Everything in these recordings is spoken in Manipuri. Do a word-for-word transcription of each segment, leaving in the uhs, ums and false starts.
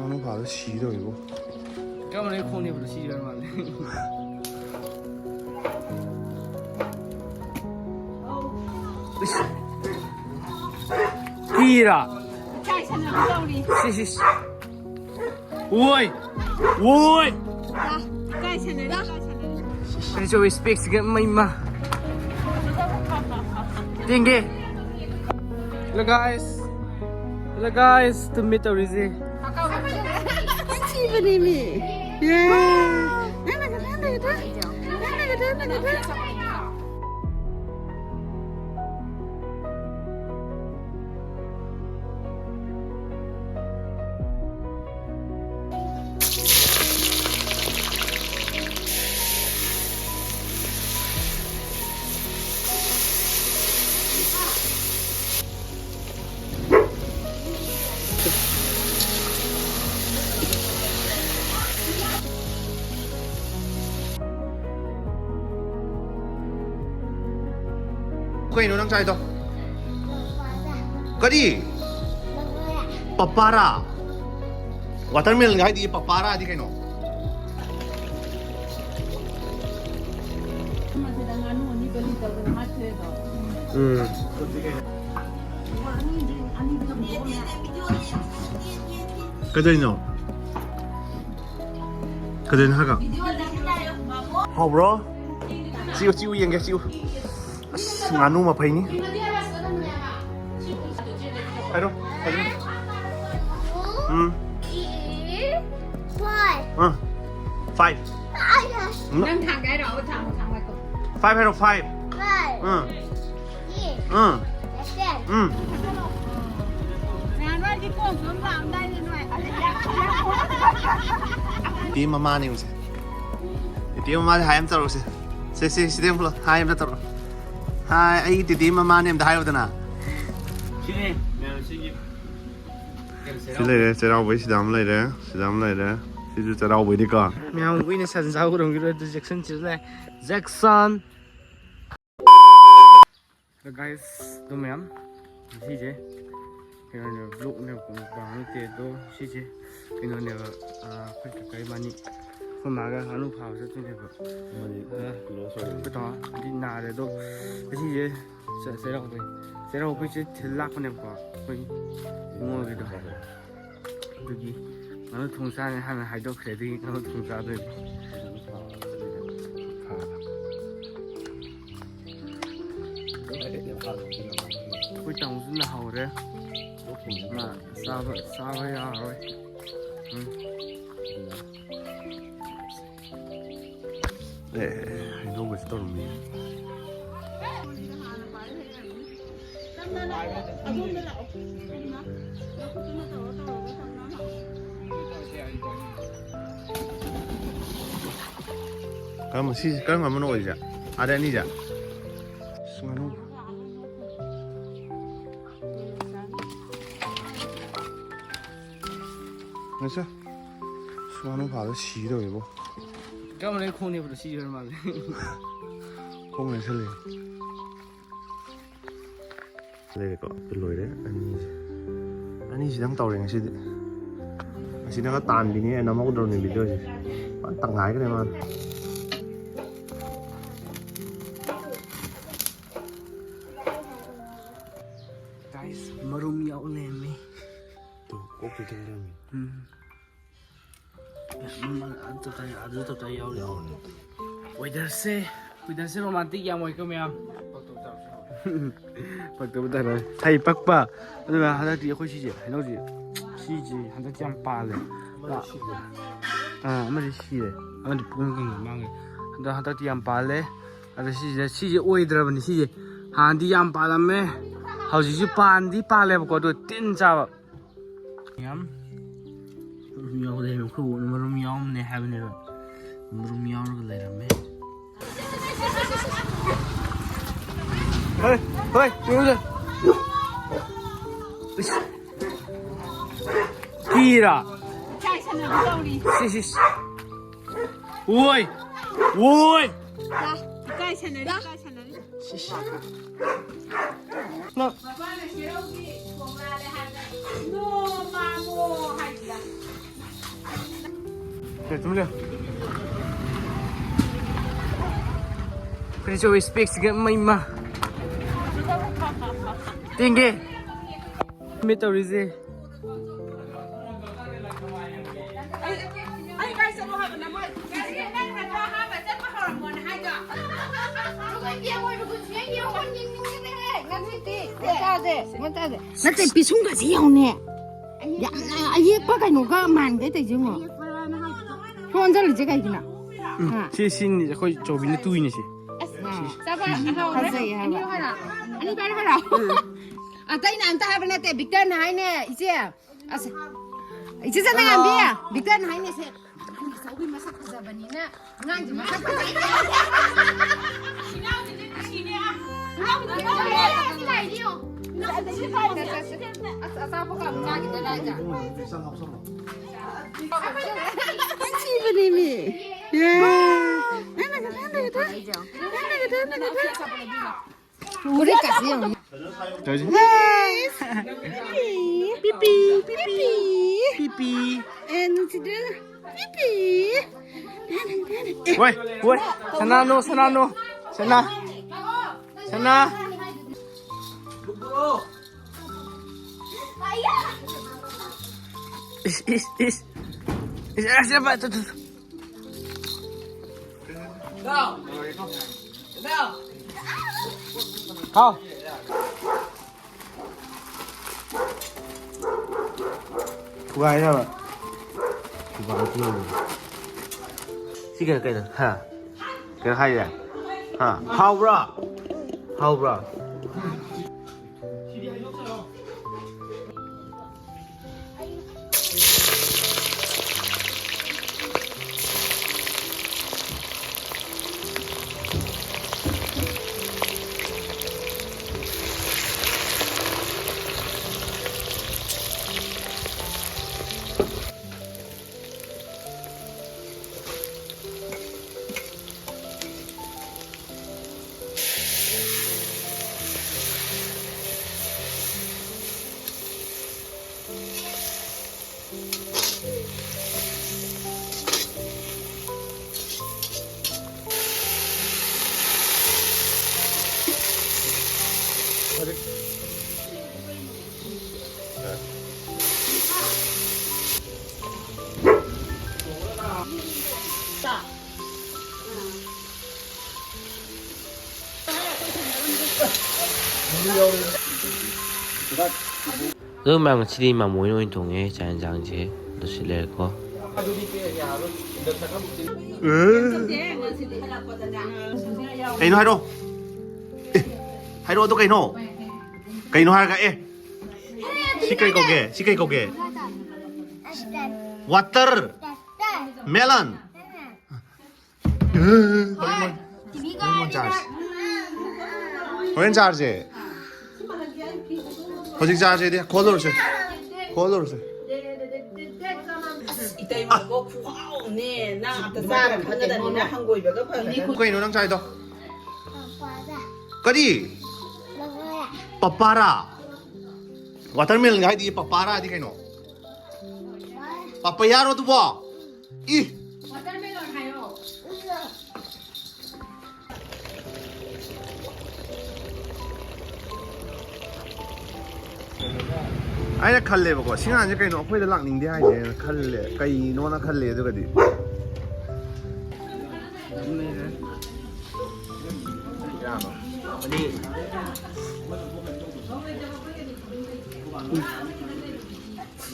ꯅꯪ ꯐꯥꯗ ꯁꯤꯗꯧꯔꯤꯕꯣ? ꯀꯔꯝꯕꯅ ꯈꯣꯡꯅꯦꯕꯗꯣ ꯁꯤꯔ ꯃꯥꯜꯂꯦ꯫ ꯀꯤꯔꯥ? ꯏꯀꯥꯏ ꯁꯥꯟꯅꯕ ꯇꯧꯔꯤ꯫ ꯁꯤ, ꯁꯤ, ꯁꯤ꯫ ꯑꯣꯏ! ꯑꯣꯏ! ꯏꯀꯥꯏ ꯁꯥꯟꯅꯔꯤ, ꯏꯀꯥꯏ ꯁꯥꯟꯅꯔꯤ꯫ ꯁꯤ ꯁꯣ ꯔꯦꯁꯄꯦꯛꯁꯤꯒ ꯃꯩꯃ꯫ ꯇꯦꯡꯒꯦ꯫ Hello guys. Hello guys, ꯇꯨꯝꯃꯤ ꯇꯧꯔꯤꯁꯤ꯫ ꯊꯤꯕꯅꯦꯃꯤ꯫ ꯌꯦ꯫ ꯅꯪꯅ ꯈꯔ ꯂꯩꯒꯗ꯭ꯔꯥ? ꯅꯪꯅ ꯈꯔ ꯂꯩꯒꯗ꯭ꯔꯥ? ꯀꯩꯅꯣ ꯅꯪ ꯆꯥꯏꯗꯣ? ꯀꯔꯤ? ꯄꯄꯥꯔꯥ? Watermelon ꯍꯥꯏꯗꯤ ꯄꯄꯥꯔꯥꯗꯤ ꯀꯩꯅꯣ? ꯎꯝ꯫ ꯀꯩꯗꯧꯔꯤꯅꯣ? ꯀꯩꯗꯧꯔꯤꯅꯣ ꯍꯥꯏꯔꯒ? ꯍꯥꯎꯕ꯭ꯔꯣ? ꯆꯤꯎ, ꯆꯤꯎ ꯌꯦꯡꯒꯦ, ꯆꯤꯎ꯫ ꯑꯁ, ꯉꯥꯅꯨ ꯃꯐꯩꯅꯤ꯫ ꯍꯥꯏꯔꯣ, ꯍꯥꯏꯔꯣ꯫ ꯎꯝ꯫ Four. ꯑꯥ꯫ Five. ꯅꯪ ꯊꯥꯡꯒꯦ ꯍꯥꯏꯔꯣ? ꯑꯩ ꯊꯥꯡꯉꯣ, ꯊꯥꯡꯉꯣ ꯍꯥꯏꯀꯣ꯫ Five ꯍꯥꯏꯔꯣ, five꯫ Five. ꯑꯥ꯫ Six. ꯑꯥ꯫ Seven. ꯎꯝ꯫ ꯅꯍꯥꯟꯋꯥꯏꯗꯤ ꯀꯣꯡ ꯁꯨꯝ ꯂꯥꯛꯑꯝꯗꯥꯏꯗ ꯅꯣꯏ꯫ ꯇꯦꯇꯦ ꯃꯃꯥꯅꯦ ꯌꯦꯡꯉꯨꯁꯦ꯫ ꯇꯦꯇꯦ ꯃꯃꯥꯗ hi ꯑꯝ ꯇꯧꯔꯛꯎꯁꯦ꯫ ꯁꯦ, ꯁꯦ, ꯁꯤꯗ ꯑꯃꯨꯛ ꯂꯥꯎ꯫ Hi ꯑꯝꯇ ꯇꯧꯔꯛꯑꯣ꯫ Hi, ꯑꯩꯒꯤ ꯇꯦꯇꯦ ꯃꯃꯥꯅꯦ ꯑꯝꯇ ꯍꯥꯏꯌꯨꯗꯅ꯫ ꯁꯤꯅꯦ, ꯃꯌꯥꯝ ꯁꯤꯒꯤ ꯁꯤ ꯂꯩꯔꯦ, ꯆꯩꯔꯥꯎꯕꯩ ꯁꯤꯗ ꯑꯃ ꯂꯩꯔꯦ, ꯁꯤꯗ ꯑꯃ ꯂꯩꯔꯦ꯫ ꯁꯤꯁꯨ ꯆꯩꯔꯥꯎꯕꯩꯅꯤꯀꯣ꯫ ꯃꯌꯥꯝ ꯀꯨꯏꯅ ꯁꯟ ꯆꯥꯕ ꯎꯔꯝꯈꯤꯔꯣꯏ, ꯑꯗꯨ ꯖꯦꯛꯁꯟ ꯁꯤꯗ ꯂꯩ꯫ ꯖꯦꯛꯁꯟ꯫ ꯑꯗꯣ guys, ꯑꯗꯨ ꯃꯌꯥꯝ ꯉꯁꯤꯁꯦ ꯀꯩꯅꯣꯅꯦꯕ, ꯕ꯭ꯂꯣꯛꯅꯦꯕꯀꯣ, ꯃꯨꯛꯕꯥꯡ ꯅꯠꯇꯦ꯫ ꯑꯗꯣ ꯁꯤꯁꯦ ꯀꯩꯅꯣꯅꯦꯕ, ꯑꯩꯈꯣꯏ ꯀꯀꯥ ꯏꯕꯥꯅꯤ, ꯑꯩꯈꯣꯏ ꯃꯥꯒ ꯉꯥꯅꯨ ꯐꯥꯕ ꯆꯠꯇꯣꯏꯅꯦꯕ꯫ ꯑꯃꯗꯤ ꯑ, ꯂꯣꯁ ꯑꯣꯏꯔꯦ꯫ ꯑꯩꯈꯣꯏ ꯇꯥꯃꯣ ꯍꯥꯏꯗꯤ ꯅꯥꯔꯦ꯫ ꯑꯗꯣ ꯉꯁꯤꯁꯦ ꯆ-, ꯆꯩꯔꯥꯎꯕꯩ, ꯆꯩꯔꯥꯎꯕꯩꯁꯦ ꯊꯤꯜ ꯂꯥꯛꯄꯅꯦꯕꯀꯣ ꯑꯩꯈꯣꯏ ꯏꯉꯣꯜꯒꯤꯗꯣ꯫ ꯑꯗꯨꯒꯤ ꯉꯥꯅꯨ ꯊꯣꯡ ꯆꯥꯅꯤ ꯍꯥꯟꯅ ꯍꯥꯏꯗꯣꯛꯈ꯭ꯔꯦ, ꯑꯗꯨꯒꯤ ꯉꯥꯅꯨ ꯊꯣꯡ ꯆꯥꯗꯣꯏꯅꯤ꯫ ꯑꯩꯈꯣꯏ ꯇꯥꯃꯣꯁꯨ ꯅꯥꯍꯧꯔꯦ꯫ ꯃꯥ ꯆꯥꯕ, ꯆꯥꯕ ꯌꯥꯔꯣꯏ꯫ ꯎꯝ꯫ ꯑꯦ, ꯍꯩꯅꯧꯒꯁꯦ ꯇꯧꯔꯝꯃꯤ꯫ ꯀꯔꯝꯕ, ꯁꯤꯁꯦ ꯀꯔꯝꯕ ꯑꯃꯅ ꯑꯣꯏꯔꯤꯁꯦ? ꯑꯥꯗ ꯑꯅꯤꯁꯦ? ꯑꯁ, ꯉꯥꯅꯨ꯫ ꯉꯁꯤ ꯉꯥꯅꯨ ꯐꯥꯕꯗ ꯁꯤꯗꯧꯔꯤꯕꯣ꯫ ꯀꯔꯝꯕꯅ ꯈꯣꯡꯅꯦꯕꯗꯣ ꯁꯤ ꯑꯣꯏꯔ ꯃꯥꯜꯂꯦ꯫ ꯈꯣꯡ ꯂꯩꯁꯜꯂꯦ꯫ ꯂꯩꯔꯦꯀꯣ, ꯑꯗꯨ ꯂꯣꯏꯔꯦ꯫ ꯑꯅꯤꯁꯦ, ꯑꯅꯤꯁꯤꯗꯪ ꯇꯧꯔꯦ ꯉꯁꯤꯗꯤ꯫ ꯑꯁꯤꯅꯒ ꯇꯥꯟꯕꯤꯅꯦ, ꯅꯝꯍꯧꯗ꯭ꯔꯕꯅꯦ ꯚꯤꯗꯤꯑꯣꯁꯦ꯫ ꯐꯖꯅ ꯇꯪꯈꯥꯏꯈ꯭ꯔꯦ ꯃꯥꯅ꯫ Guys, ꯃꯔꯨꯝ ꯌꯥꯎ ꯂꯩꯔꯝꯃꯤ꯫ ꯇꯨ, ꯀꯣꯛꯇ ꯊꯦꯡꯖꯔꯝꯃꯤ꯫ ꯎꯝ꯫ ꯑꯗꯨ ꯇꯞꯇꯥꯏ, ꯑꯗꯨ ꯇꯞꯇꯥꯏ ꯌꯥꯎꯔꯤ꯫ ꯌꯥꯎꯔꯤ꯫ Weatherꯁꯦ, weatherꯁꯦ romantic ꯌꯥꯝ ꯑꯣꯏꯀꯣ ꯃꯌꯥꯝ꯫ ꯄꯛꯇꯕ ꯇꯥꯔꯦ꯫ ꯍꯩ ꯄꯛꯄ꯫ ꯑꯗꯨꯒ ꯍꯟꯗꯛꯇꯤ ꯑꯩꯈꯣꯏ ꯁꯤꯁꯦ, ꯍꯩꯅꯧꯁꯦ, ꯁꯤꯁꯦ ꯍꯟꯗꯛꯇꯤ ꯌꯥꯝ ꯄꯥꯜꯂꯦ꯫ ꯑꯃꯗꯤ ꯁꯤꯈ꯭ꯔꯦ꯫ ꯑꯥ, ꯑꯃꯗꯤ ꯁꯤꯔꯦ꯫ ꯑꯃꯗꯤ ꯄꯨꯡ ꯀꯩꯅꯣ ꯃꯥꯡꯉꯦ꯫ ꯑꯗꯣ ꯍꯟꯗꯛꯇꯤ ꯌꯥꯝ ꯄꯥꯜꯂꯦ꯫ ꯑꯗꯣ ꯁꯤꯁꯦ, ꯁꯤꯁꯦ ꯑꯣꯏꯗ꯭ꯔꯕꯅꯤ꯫ ꯁꯤꯁꯦ ꯍꯥꯟꯅꯗꯤ ꯌꯥꯝ ꯄꯥꯜꯂꯝꯃꯦ꯫ ꯍꯧꯖꯤꯛꯁꯨ ꯄꯥꯟꯗꯤ ꯄꯥꯜꯂꯦꯕꯀꯣ, ꯑꯗꯣ ꯇꯤꯟ ꯆꯥꯕ꯫ ꯌꯥꯝ ꯃꯔꯨꯝ ꯌꯥꯎ ꯂꯩꯔꯝꯃꯦ꯫ ꯑꯩꯈꯣꯏ ꯕꯣꯛꯅ ꯃꯔꯨꯝ ꯌꯥꯎꯔꯝꯅꯦ ꯍꯥꯏꯕꯅꯦꯕ꯫ ꯃꯔꯨꯝ ꯌꯥꯎꯔꯒ ꯂꯩꯔꯝꯃꯦ꯫ ꯍꯣꯏ, ꯍꯣꯏ, ꯌꯦꯡꯉꯨꯁꯦ꯫ ꯏꯁ꯫ ꯀꯤꯔꯥ? ꯏꯀꯥꯏ ꯁꯥꯟꯅꯕ ꯇꯧꯔꯤ꯫ ꯁꯤ, ꯁꯤ, ꯁꯤ꯫ ꯑꯣꯏ! ꯑꯣꯏ! ꯂꯥ, ꯏꯀꯥꯏ ꯁꯥꯟꯅꯔꯤ, ꯏꯀꯥꯏ ꯁꯥꯟꯅꯔꯤ꯫ ꯁꯤ, ꯁꯤ꯫ ꯅꯪ ꯃꯄꯥꯅ ꯁꯦꯔꯧꯒꯤ ꯊꯣꯡ ꯅꯣ ꯃꯥꯃꯣ ꯍꯥꯏꯁꯤꯔꯥ? ꯂꯩ, ꯇꯨꯃꯤꯟ ꯂꯩꯌꯨ꯫ ꯐꯨꯔꯤꯠꯁꯨ ꯏꯁꯄꯦꯛꯁꯤꯒ ꯃꯩ ꯃꯥ꯫ ꯇꯦꯡꯒꯦ꯫ ꯃꯤ ꯇꯧꯔꯤꯁꯦ꯫ ꯑꯩ ꯀꯥꯏ ꯆꯠꯂꯣ ꯍꯥꯏꯕ ꯅꯃꯣꯏ? ꯅꯪꯅ ꯊꯣꯡ ꯍꯥꯝꯕ ꯆꯠꯄ ꯍꯧꯔꯝꯃꯣꯅ ꯍꯥꯏꯗꯣ? ꯉꯁꯤꯗꯤ ꯉꯟꯇꯥꯗꯦ, ꯉꯟꯇꯥꯗꯦ꯫ ꯅꯠꯇꯦ, ꯄꯤꯁꯨꯝꯒꯁꯤ ꯌꯦꯡꯉꯨꯅꯦ꯫ ꯌꯥꯝꯅ ꯑꯌꯦꯛꯄ ꯀꯩꯅꯣꯒ ꯃꯥꯟꯒꯩ ꯇꯧꯏꯁꯦ ꯌꯦꯡꯉꯣ꯫ ꯁꯣꯟꯖꯜꯂꯤꯁꯦ ꯀꯩꯒꯤꯅꯣ? ꯎꯝ, ꯍꯥ? ꯁꯤ, ꯁꯤꯅꯤ ꯑꯩꯈꯣꯏ ꯆꯧꯕꯤꯅ ꯇꯨꯏꯅꯦ ꯁꯤ꯫ ꯑꯁ, ꯆꯥꯕ ꯐꯖꯩ ꯍꯥꯏꯕ꯫ ꯑꯅꯤ ꯄꯥꯏꯔꯣ ꯍꯥꯏꯔꯣ? ꯑꯇꯩꯅ ꯑꯝꯇ ꯍꯥꯏꯕ ꯅꯠꯇꯦ, ꯚꯤꯛꯇꯔꯅ ꯍꯥꯏꯅꯦ, ꯏꯆꯦ꯫ ꯑꯁ, ꯏꯆꯦ ꯆꯠꯅꯉꯥꯝꯕꯤ, ꯚꯤꯛꯇꯔꯅ ꯍꯥꯏꯅꯦ ꯁꯦ꯫ ꯑꯉꯥꯡ ꯑꯆꯧꯕꯤ ꯃꯁꯛ ꯐꯖꯕꯅꯤꯅ, ꯑꯉꯥꯡꯁꯦ ꯃꯁꯛ ꯐꯖꯩ꯫ ꯏꯅꯥꯎꯁꯤꯗꯤ ꯅꯨꯡꯁꯤꯅꯦ, ꯑ, ꯏꯅꯥꯎꯁꯤꯗꯤ ꯅꯨꯡꯁꯤꯅꯦ꯫ ꯁꯤ ꯂꯥꯛꯏꯅꯦ ꯌꯦꯡꯉꯣ꯫ ꯏꯅꯥꯎꯁꯤꯗꯤ ꯁꯤ ꯂꯥꯛꯏꯅꯦ꯫ ꯑꯁ, ꯑꯆꯥꯄꯣꯠꯀ ꯑꯃꯨꯛ ꯆꯥꯈꯤꯗ ꯂꯥꯏꯗ꯫ ꯅꯨꯡꯁꯤꯕꯅꯦꯃꯤ꯫ ꯌꯥ꯫ ꯅꯪꯅ ꯈꯤꯇꯪ ꯂꯩꯗ꯫ ꯅꯪꯅ ꯈꯤꯇꯪ ꯂꯩꯗ꯫ ꯐꯨꯔꯤꯠꯀꯁꯦ ꯌꯦꯡꯉꯨ꯫ ꯇꯧꯔꯤꯁꯦ꯫ ꯄꯤꯄꯤ, ꯄꯤꯄꯤ, ꯄꯤꯄꯤ꯫ ꯄꯤꯄꯤ꯫ ꯑꯦ, ꯅꯨꯡꯁꯤꯗ꯭ꯔꯦ꯫ ꯄꯤꯄꯤ꯫ ꯋꯥꯏ, ꯋꯥꯏ꯫ ꯁꯅꯥꯅꯣ, ꯁꯅꯥꯅꯣ꯫ ꯁꯅꯥ꯫ ꯁꯅꯥ꯫ ꯏꯁ, ꯏꯁ, ꯏꯁ꯫ ꯏꯁ, ꯑꯁ, ꯇꯨ, ꯇꯨ, ꯇꯨ꯫ ꯍꯥꯎ꯫ ꯊꯨꯒꯥꯏꯔꯕ? ꯊꯨꯒꯥꯏꯔꯕ? ꯁꯤ ꯀꯩꯅꯣ, ꯀꯩꯅꯣ? ꯍꯥ? ꯀꯩꯅꯣ ꯍꯥꯏꯔꯤꯔꯥ? ꯍꯥ? ꯍꯥꯎꯕ꯭ꯔꯥ? ꯍꯥꯎꯕ꯭ꯔꯥ? ꯑꯗꯨ ꯃꯌꯥꯝ, ꯉꯁꯤꯗꯤ ꯃꯥꯃꯣ ꯍꯣꯏꯅ ꯑꯣꯏꯅ ꯊꯣꯡꯉꯦ ꯆꯥꯛ ꯌꯦꯟꯁꯥꯡꯁꯦ꯫ ꯑꯗꯨ ꯁꯤ ꯂꯩꯔꯦꯀꯣ꯫ ꯀꯩꯅꯣ ꯍꯥꯏꯔꯣ꯫ ꯑꯦ, ꯍꯥꯏꯔꯣ ꯑꯗꯨ ꯀꯩꯅꯣ? ꯀꯩꯅꯣ ꯍꯥꯏꯔꯒ ꯑꯦ꯫ ꯁꯤ ꯀꯩ ꯀꯧꯒꯦ? ꯁꯤ ꯀꯩ ꯀꯧꯒꯦ? Water melon. ꯍꯣꯔꯦꯟ ꯆꯥꯔꯁꯦ꯫ ꯍꯣꯔꯦꯟ ꯆꯥꯔꯁꯦ꯫ ꯍꯧꯖꯤꯛ ꯆꯥꯔꯁꯦꯗꯤ꯫ ꯈꯣꯜꯂꯨꯔꯁꯦ꯫ ꯈꯣꯜꯂꯨꯔꯁꯦ꯫ ꯏꯇꯩꯃꯕꯨ ꯈꯨꯍꯥꯎꯅꯦ꯫ ꯅꯪ ꯑꯝꯇ ꯆꯥꯔ ꯈꯪꯒꯗꯕꯅꯤꯅ ꯍꯪꯒꯣꯏꯕꯒ ꯐꯒꯗꯕꯅꯤ꯫ ꯀꯩꯅꯣ ꯅꯪ ꯆꯥꯏꯗꯣ? ꯀꯔꯤ? ꯄꯄꯥꯔꯥ? Watermelon ꯍꯥꯏꯗꯤ ꯄꯄꯥꯔꯥꯗꯤ ꯀꯩꯅꯣ? ꯄꯄꯌꯥꯔꯣ ꯑꯗꯨꯕꯣ? ꯏ꯫ ꯑꯩꯅ ꯈꯜꯂꯦꯕꯀꯣ, ꯁꯤ ꯉꯥꯟꯁꯦ ꯀꯩꯅꯣ ꯑꯩꯈꯣꯏꯗ ꯂꯥꯛꯅꯤꯡꯗꯦ ꯍꯥꯏꯁꯦꯅ ꯈꯜꯂꯦ꯫ ꯀꯩꯅꯣꯅ ꯈꯜꯂꯦ꯫ ꯑꯗꯨꯒꯗꯤ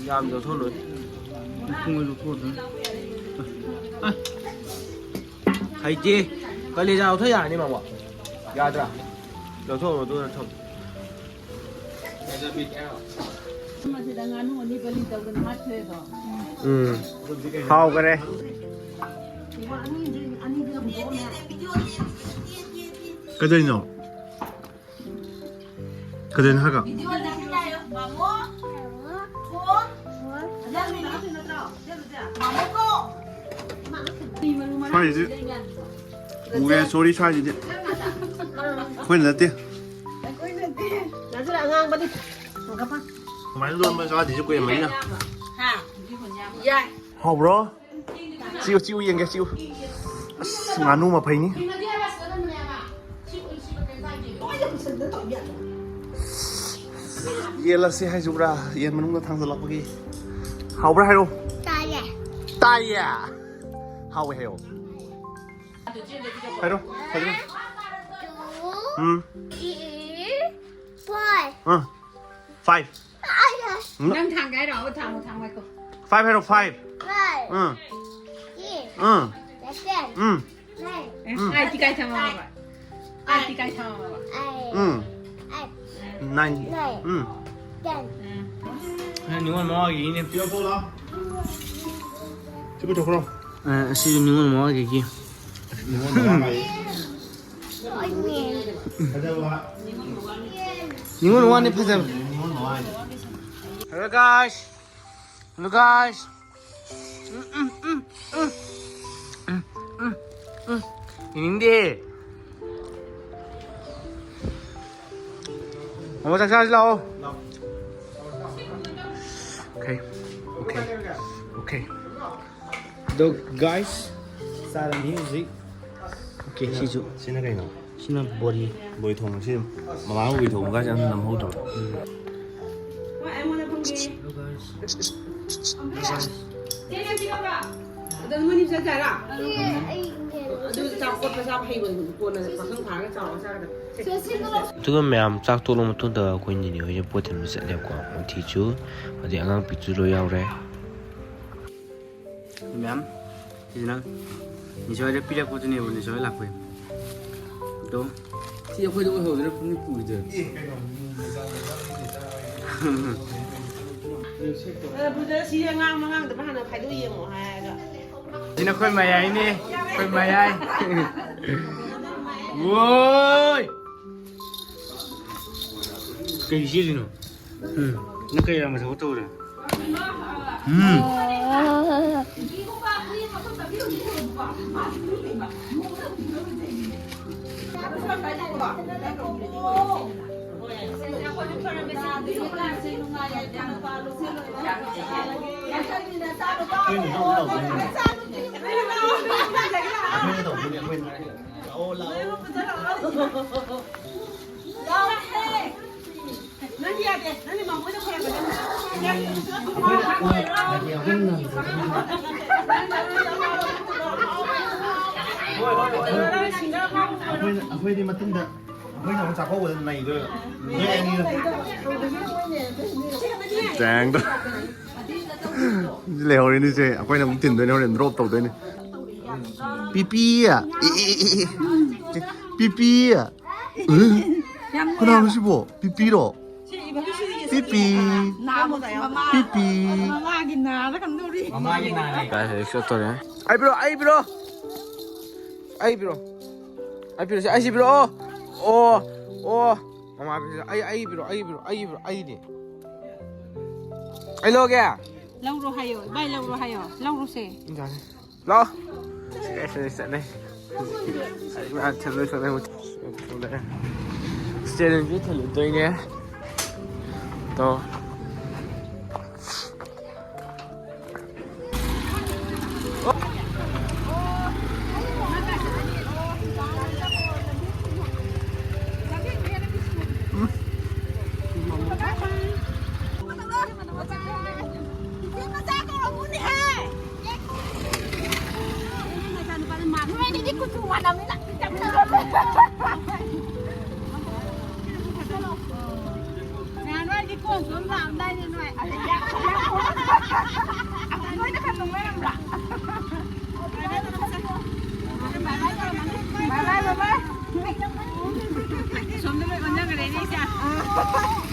ꯌꯥꯝ ꯆꯠꯊꯣꯛꯂꯣꯏ꯫ ꯍꯩꯇꯦ꯫ ꯀꯂꯦꯖꯥ ꯂꯧꯊ ꯌꯥꯔꯅꯤ, ꯃꯥꯃꯣ꯫ ꯌꯥꯗ꯭ꯔꯥ? ꯂꯧꯊꯣꯛꯎꯔꯣ, ꯑꯗꯨꯒ ꯊꯝ꯫ ꯃꯁꯤꯗ ꯉꯥꯅꯨ ꯑꯅꯤ ꯕꯂꯤ ꯇꯧꯗꯅ ꯍꯥꯠꯈ꯭ꯔꯦꯗꯣ꯫ ꯎꯝ꯫ ꯍꯥꯎꯈꯔꯦ꯫ ꯀꯩꯗꯧꯔꯤꯅꯣ? ꯀꯩꯗꯧꯔꯤꯅꯣ ꯍꯥꯏꯔꯒ? ꯁ꯭ꯋꯥꯏꯁꯦ ꯎꯔꯦ, ꯁꯣꯔꯤ, ꯁ꯭ꯋꯥꯏꯁꯤꯗꯤ ꯑꯩꯈꯣꯏꯅ ꯅꯠꯇꯦ꯫ ꯅꯪꯁꯨ ꯑꯉꯥꯡꯕꯗꯤ꯫ ꯁꯨꯃꯥꯏꯅ ꯂꯣꯟꯕ ꯆꯥꯗ꯭ꯔꯤꯁꯦ ꯀꯨꯏꯔꯝꯃꯅꯤꯅ꯫ ꯌꯥꯏ꯫ ꯍꯥꯎꯕ꯭ꯔꯣ? ꯆꯤꯎ, ꯆꯤꯎ ꯌꯦꯡꯒꯦ, ꯆꯤꯎ꯫ ꯑꯁ, ꯉꯥꯅꯨ ꯃꯐꯩꯅꯤ꯫ ꯌꯦꯜꯂꯁꯤ ꯍꯥꯏꯖꯕ꯭ꯔꯥ? ꯌꯦꯟ ꯃꯅꯨꯡꯗ ꯊꯥꯡꯖꯜꯂꯛꯄꯒꯤ꯫ ꯍꯥꯎꯕ꯭ꯔꯥ ꯍꯥꯏꯔꯣ? ꯇꯥꯏꯌꯦ꯫ ꯇꯥꯏꯌꯦ꯫ ꯍꯥꯎꯋꯦ ꯍꯥꯏꯌꯣ꯫ ꯍꯥꯏꯔꯣ, ꯐꯖꯅ꯫ ꯎꯝ꯫ E Five. ꯑꯥ, five. ꯅꯪ ꯊꯥꯡꯒꯦ ꯍꯥꯏꯔꯣ? ꯊꯥꯡꯉꯣ, ꯊꯥꯡꯉꯣ, ꯍꯥꯏꯀꯣ꯫ Five ꯍꯥꯏꯔꯣ, five. Five. ꯑꯥ. Six. ꯑꯥ. Seven. ꯎꯝ. Nine. ꯑꯦ, ꯎꯝ꯫ ꯑꯥꯏꯠꯇꯤ ꯀꯥꯏ ꯊꯝꯃꯕ? ꯑꯥꯏꯠꯇꯤ ꯀꯥꯏ ꯊꯝꯃꯕ? Eight. ꯎꯝ꯫ Eight. Nine. Nine. ꯎꯝ꯫ Ten. ꯎꯝ꯫ ꯅꯤꯉꯣꯜ ꯃꯃꯥꯒꯤꯅꯦ꯫ ꯁꯤ ꯄꯨꯊꯣꯛꯈ꯭ꯔꯣ꯫ ꯑ, ꯑꯁꯤꯁꯨ ꯅꯤꯉꯣꯜ ꯃꯃꯥꯒꯤ꯫ ꯅꯤꯉꯣꯜ ꯃꯃꯥꯒꯤ꯫ ꯅꯤꯉꯣꯜ ꯃꯃꯥꯅꯤ ꯐꯖꯕ꯫ Hello guys. Hello guys. ꯎꯝ, ꯎꯝ, ꯎꯝ, ꯎꯝ꯫ ꯎꯝ, ꯎꯝ, ꯎꯝ꯫ ꯌꯦꯡꯅꯤꯡꯗꯦ꯫ ꯃꯃꯥ ꯆꯥꯛ ꯆꯥꯔꯁꯤ ꯂꯥꯛꯑꯣ꯫ Okay. Okay. Okay. ꯑꯗꯣ guys, ꯆꯥꯔꯅꯤ ꯍꯧꯖꯤꯛ꯫ Okay, ꯁꯤꯁꯨ꯫ ꯁꯤꯅ ꯀꯩꯅꯣ? ꯁꯤꯅ ꯕꯣꯔꯤ꯫ ꯕꯣꯔꯤ ꯊꯣꯡꯕ꯫ ꯁꯤ ꯃꯃꯥ ꯕꯣꯔꯤ ꯊꯣꯡꯕ ꯀꯥꯁꯦ ꯑꯝꯇ ꯅꯝꯍꯧꯗ꯭ꯔꯕ꯫ ꯑꯗꯣ ꯅꯣꯏꯅꯤ ꯆꯠꯁꯦ ꯍꯥꯏꯔꯣ? ꯑꯗꯨ ꯆꯥꯛ ꯀꯣꯠꯄ ꯆꯥꯕ ꯍꯩꯕ ꯀꯣꯟꯅ ꯄꯥꯈꯪ ꯐꯥꯔꯒ ꯆꯥꯎꯔ ꯆꯥꯒꯗꯕ꯫ ꯑꯗꯨꯒ ꯃꯌꯥꯝ ꯆꯥꯛ ꯇꯣꯛꯂ ꯃꯇꯨꯡꯗ ꯑꯩꯈꯣꯏ ꯅꯤꯅꯦ ꯍꯣꯏꯁꯦ ꯄꯣꯠ ꯊꯤꯟꯕ ꯆꯠꯂꯦꯕꯀꯣ꯫ ꯃꯣꯏꯊꯤꯁꯨ ꯑꯗꯩ ꯑꯉꯥꯡ ꯄꯤꯛꯁꯨ ꯂꯣꯏ ꯌꯥꯎꯔꯦ꯫ ꯃꯌꯥꯝ ꯁꯤꯁꯤꯅ ꯅꯤꯁꯥ ꯍꯣꯏꯗ ꯄꯤꯔꯛꯄꯗꯨꯅꯦꯕ, ꯅꯤꯁꯥ ꯍꯣꯏ ꯂꯥꯛꯄꯩ꯫ ꯑꯗꯣ ꯁꯤ ꯑꯩꯈꯣꯏꯗ ꯑꯣꯏꯍꯧꯗꯅ ꯄꯨꯡ ꯄꯨꯈꯤꯗꯣꯏꯅꯤ꯫ ꯕ꯭ꯔꯗꯔ, ꯁꯤ ꯑꯉꯥꯡ ꯃꯉꯥꯡꯗ ꯍꯥꯟꯅ ꯈꯥꯏꯗꯣꯛ ꯌꯦꯡꯉꯣ ꯍꯥꯏꯔꯒ꯫ ꯁꯤꯅ ꯑꯩꯈꯣꯏ ꯃꯌꯥꯏꯅꯦ, ꯑꯩꯈꯣꯏ ꯃꯌꯥꯏ꯫ ꯋꯣꯏ! ꯀꯩ ꯆꯦꯜꯂꯤꯅꯣ? ꯎꯝ, ꯅꯪ ꯀꯩ ꯌꯥꯝ ꯊꯕꯛ ꯇꯧꯔꯦ? ꯎꯝ꯫ ꯑꯩꯈꯣꯏ, ꯑꯩꯈꯣꯏꯗꯤ ꯃꯇꯨꯡꯗ ꯃꯣꯏꯅ ꯑꯃꯨꯛ ꯆꯥꯛꯀꯧꯕꯗ ꯅꯩꯗꯣꯏꯕ꯫ ꯅꯣꯏ ꯑꯅꯤꯅ ꯇꯦꯡꯗꯣ꯫ ꯂꯩꯍꯧꯔꯤꯅꯤꯁꯦ, ꯑꯩꯈꯣꯏꯅ ꯑꯃꯨꯛ ꯊꯤꯟꯗꯣꯏꯅꯦ, ꯍꯣꯔꯦꯟ ꯗ꯭ꯔꯣꯞ ꯇꯧꯗꯣꯏꯅꯦ꯫ ꯄꯤꯄꯤ꯫ ꯄꯤꯄꯤ꯫ ꯀꯅꯥꯅꯣ ꯁꯤꯕꯣ? ꯄꯤꯄꯤꯔꯣ? ꯄꯤꯄꯤ꯫ ꯄꯤꯄꯤ꯫ ꯃꯃꯥꯒꯤ ꯅꯥꯔ ꯀꯝꯗꯧꯔꯤ? ꯃꯃꯥꯒꯤ ꯅꯥꯔꯦ꯫ ꯀꯥꯏ ꯆꯠꯇꯣꯔꯦ? ꯑꯩ ꯄꯤꯔꯣ, ꯑꯩ ꯄꯤꯔꯣ꯫ ꯑꯩ ꯄꯤꯔꯣ꯫ ꯑꯩ ꯄꯤꯔꯣ, ꯑꯩꯁꯤ ꯄꯤꯔꯣ꯫ ꯑꯣ꯫ ꯑꯣ꯫ ꯃꯃꯥ ꯄꯤꯔꯣ꯫ ꯑꯩ, ꯑꯩ ꯄꯤꯔꯣ, ꯑꯩ ꯄꯤꯔꯣ, ꯑꯩ ꯄꯤꯔꯣ, ꯑꯩꯗꯤ꯫ ꯑꯩ ꯂꯧꯒꯦ꯫ ꯂꯧꯔꯣ ꯍꯥꯏꯌꯣ꯫ ꯏꯕꯥꯏ ꯂꯧꯔꯣ ꯍꯥꯏꯌꯣ꯫ ꯂꯧꯔꯨꯁꯦ꯫ ꯌꯥꯔꯦ꯫ ꯂꯥꯛꯑꯣ꯫ ꯁꯦ, ꯁꯦ, ꯆꯠꯂꯦ꯫ ꯑꯩ ꯃꯥ ꯊꯤꯜꯂꯣꯏ ꯊꯣꯛꯂꯦ꯫ ꯊꯣꯛꯂꯛꯑꯦ꯫ ꯁ꯭ꯇꯦꯔꯤꯡꯁꯨ ꯊꯤꯜꯂꯨꯗꯣꯏꯅꯦ꯫ ꯇꯣ꯫ ꯅꯣꯏꯗꯤ ꯀꯣꯟ ꯁꯨꯝ ꯂꯥꯛꯑꯝꯗꯥꯏꯅꯦ ꯅꯣꯏ꯫ ꯑꯗ ꯌꯥꯝ ꯈꯣꯡ ꯌꯥꯝ ꯈꯣꯡ꯫ ꯑꯗ ꯅꯣꯏꯗ ꯈꯔ ꯇꯣꯡ ꯂꯩꯔꯝꯕ꯭ꯔꯥ? ꯕꯥꯏ ꯕꯥꯏ ꯇꯧꯔꯝꯃꯅꯤ꯫ ꯕꯥꯏ ꯕꯥꯏ, ꯕꯥꯏ ꯕꯥꯏ꯫ ꯑꯁꯣꯝꯗ ꯂꯣꯏ ꯑꯣꯟꯅꯈ꯭ꯔꯦꯅꯦ ꯏꯆꯥ꯫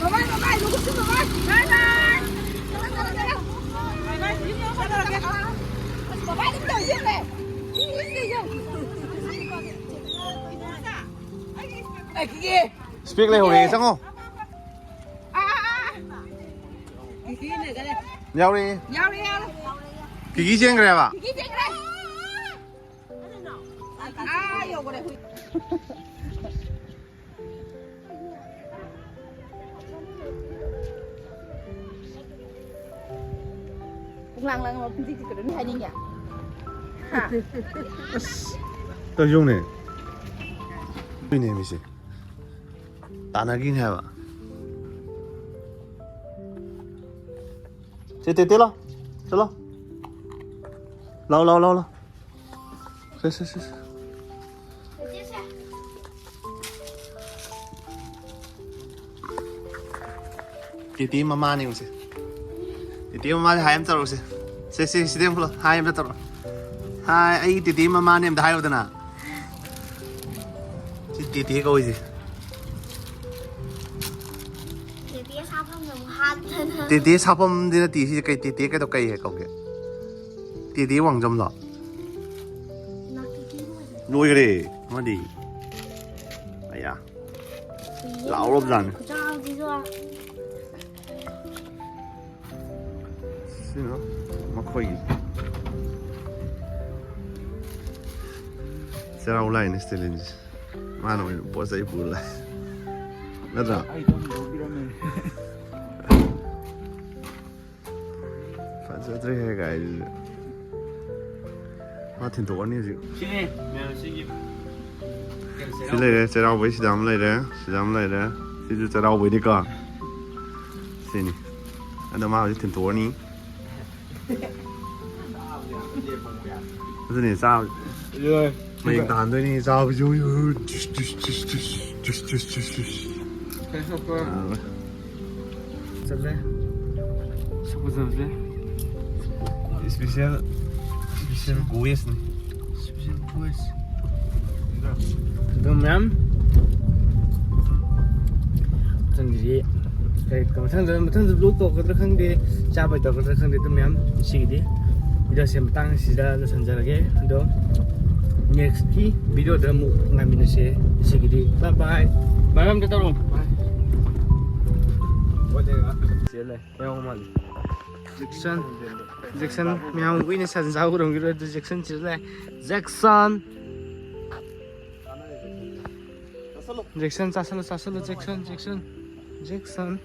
ꯕꯥꯏ ꯕꯥꯏ, ꯕꯥꯏ ꯕꯥꯏ, ꯅꯨꯡꯁꯤꯠꯁꯨ ꯕꯥꯏ ꯕꯥꯏ꯫ ꯕꯥꯏ ꯕꯥꯏ꯫ ꯕꯥꯏ ꯕꯥꯏ, ꯌꯨꯝ ꯌꯧꯔꯒ ꯆꯠꯂꯒꯦ꯫ ꯑꯁ, ꯕꯥꯏ ꯕꯥꯏ ꯑꯗꯨꯝ ꯇꯧꯔꯤꯁꯦ ꯌꯦꯡꯉꯨꯅꯦ꯫ ꯏꯁꯄꯦꯛ ꯂꯩꯍꯧꯔꯦ, ꯆꯪꯉꯣ꯫ ꯌꯥꯎꯔꯦ꯫ ꯌꯥꯎꯔꯦ, ꯌꯥꯎꯔꯦ꯫ ꯀꯤꯀꯤ ꯆꯦꯟꯈ꯭ꯔꯦꯕ? ꯀꯤꯀꯤ ꯆꯦꯟꯈ꯭ꯔꯦ꯫ ꯑꯥ, ꯌꯧꯈ꯭ꯔꯦ꯫ ꯄꯨꯡꯂꯥꯡ ꯂꯥꯡꯕ ꯄꯨꯟꯁꯤ ꯆꯤꯠꯇ꯭ꯔꯅꯤ ꯍꯥꯏꯅꯤꯡꯉꯦ꯫ ꯍꯥ? ꯑꯁ, ꯇꯧꯖꯧꯅꯦ꯫ ꯍꯣꯏꯅꯦ, ꯃꯤꯁꯦ꯫ ꯇꯥꯟꯅꯈꯤꯅꯦ ꯍꯥꯏꯕ꯫ ꯁꯦ, ꯇꯦ, ꯇꯦ, ꯂꯥꯎ꯫ ꯆꯠꯂꯣ꯫ ꯂꯥꯎ, ꯂꯥꯎ, ꯂꯥꯎ, ꯂꯥꯎ꯫ ꯁꯦ, ꯁꯦ, ꯁꯦ, ꯁꯦ꯫ ꯇꯦꯇꯦ ꯃꯃꯥꯅꯦ ꯌꯦꯡꯉꯨꯁꯦ꯫ ꯇꯦꯇꯦ ꯃꯃꯥꯁꯦ ꯍꯥꯏ ꯑꯃ ꯇꯧꯔꯛꯎꯁꯦ꯫ ꯁꯦ, ꯁꯦ, ꯁꯤꯗ ꯌꯦꯡꯉꯨ, ꯍꯥꯏ ꯑꯃ ꯇꯧꯔꯣ꯫ ꯍꯥꯏ, ꯑꯩ ꯇꯦꯇꯦ ꯃꯃꯥꯅꯦ ꯑꯝꯇ ꯍꯥꯏꯌꯨꯗꯅ꯫ ꯁꯤ ꯇꯦꯇꯦ ꯀꯧꯏꯁꯦ꯫ ꯇꯦꯇꯦ ꯁꯥꯐꯝꯅ ꯑꯃꯨꯛ ꯍꯥꯠꯇꯅ꯫ ꯇꯦꯇꯦ ꯁꯥꯐꯝꯗꯤ ꯅꯠꯇꯦ ꯁꯤꯁꯦ꯫ ꯀꯩ ꯇꯦꯇꯦ ꯀꯩꯗꯧ ꯀꯩ ꯍꯦꯛ ꯀꯧꯒꯦ? ꯇꯦꯇꯦ ꯋꯥꯡꯖꯝꯂꯣ? ꯂꯣꯏꯈ꯭ꯔꯦ ꯑꯃꯗꯤ꯫ ꯑꯌꯥ꯫ ꯂꯥꯎꯔꯕꯖꯥꯠꯅꯤ꯫ ꯈꯨꯆꯥꯎꯁꯤꯁꯨ꯫ ꯁꯤꯅ ꯃꯈꯣꯏꯒꯤ ꯆꯩꯔꯥꯎ ꯂꯥꯏꯅꯤ ꯁ꯭ꯇꯦꯂꯤꯟꯁꯦ꯫ ꯃꯥꯅ ꯑꯣꯏꯅ ꯄꯣꯠ ꯆꯩ ꯄꯨꯔ ꯂꯥꯛꯑꯦ꯫ ꯅꯠꯇ꯭ꯔꯥ? ꯑꯩ ꯑꯗꯨꯝ ꯂꯧꯕꯤꯔꯝꯃꯦ꯫ ꯐꯖꯗ꯭ꯔꯦꯍꯦ ꯒꯥꯔꯤꯁꯤꯁꯨ꯫ ꯃꯥ ꯊꯤꯟꯇꯣꯛꯑꯅꯤ ꯍꯧꯖꯤꯛ꯫ ꯁꯤꯅꯦ, ꯃꯌꯥꯝ ꯁꯤꯒꯤ ꯁꯤ ꯂꯩꯔꯦ, ꯆꯩꯔꯥꯎꯕꯩ ꯁꯤꯗ ꯑꯃ ꯂꯩꯔꯦ, ꯁꯤꯗ ꯑꯃ ꯂꯩꯔꯦ꯫ ꯁꯤꯁꯨ ꯆꯩꯔꯥꯎꯕꯩꯅꯤꯀꯣ꯫ ꯁꯤꯅꯤ꯫ ꯑꯗꯣ ꯃꯥ ꯍꯧꯖꯤꯛ ꯊꯤꯟꯇꯣꯛꯑꯅꯤ꯫ ꯑꯗꯨꯅꯦ ꯆꯥꯕ꯫ ꯃꯌꯦꯡ ꯇꯥꯍꯟꯗꯣꯏꯅꯤ ꯆꯥꯕꯁꯨ꯫ Juice, juice, juice, juice, juice, juice, juice, juice. ꯆꯠꯂꯦ꯫ ꯁꯛ ꯐꯖꯕꯁꯦ꯫ Special, special guest ꯅꯤ꯫ Special guest꯫ ꯑꯗꯨ ꯃꯌꯥꯝ ꯃꯊꯪꯗꯗꯤ ꯀꯔꯤ, ꯃꯊꯪꯗ, ꯃꯊꯪꯗ vlog ꯇꯧꯒꯗ꯭ꯔꯥ ꯈꯪꯗꯦ, ꯆꯥꯕꯩ ꯇꯧꯒꯗ꯭ꯔꯥ ꯈꯪꯗꯦ꯫ ꯑꯗꯨ ꯃꯌꯥꯝ ꯉꯁꯤꯒꯤꯗꯤ video ꯁꯦ ꯃꯇꯥꯡ ꯑꯁꯤꯗ ꯂꯣꯏꯁꯤꯟꯖꯔꯒꯦ꯫ ꯑꯗꯣ next ꯀꯤ video ꯗ ꯑꯃꯨꯛ ꯉꯥꯏꯃꯤꯟꯅꯁꯦ꯫ ꯉꯁꯤꯒꯤꯗꯤ bye bye꯫ ꯃꯔꯝꯗ ꯇꯧꯔꯣ꯫ ꯆꯦꯜꯂꯦ꯫ ꯌꯥꯎ ꯃꯥꯜꯂꯤ꯫ ꯖꯦꯛꯁꯟ, ꯖꯦꯛꯁꯟ ꯃꯌꯥꯝ ꯀꯨꯏꯅ ꯁꯟꯁꯥ ꯎꯔꯝꯈꯤꯔꯣꯏ ꯑꯗꯨ ꯖꯦꯛꯁꯟ ꯆꯦꯜꯂꯦ꯫ ꯖꯦꯛꯁꯟ꯫ ꯖꯦꯛꯁꯟ ꯆꯥꯁꯜꯂꯨ, ꯆꯥꯁꯜꯂꯨ, Jackson, Jackson, Jackson.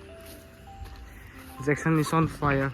Jackson is on fire.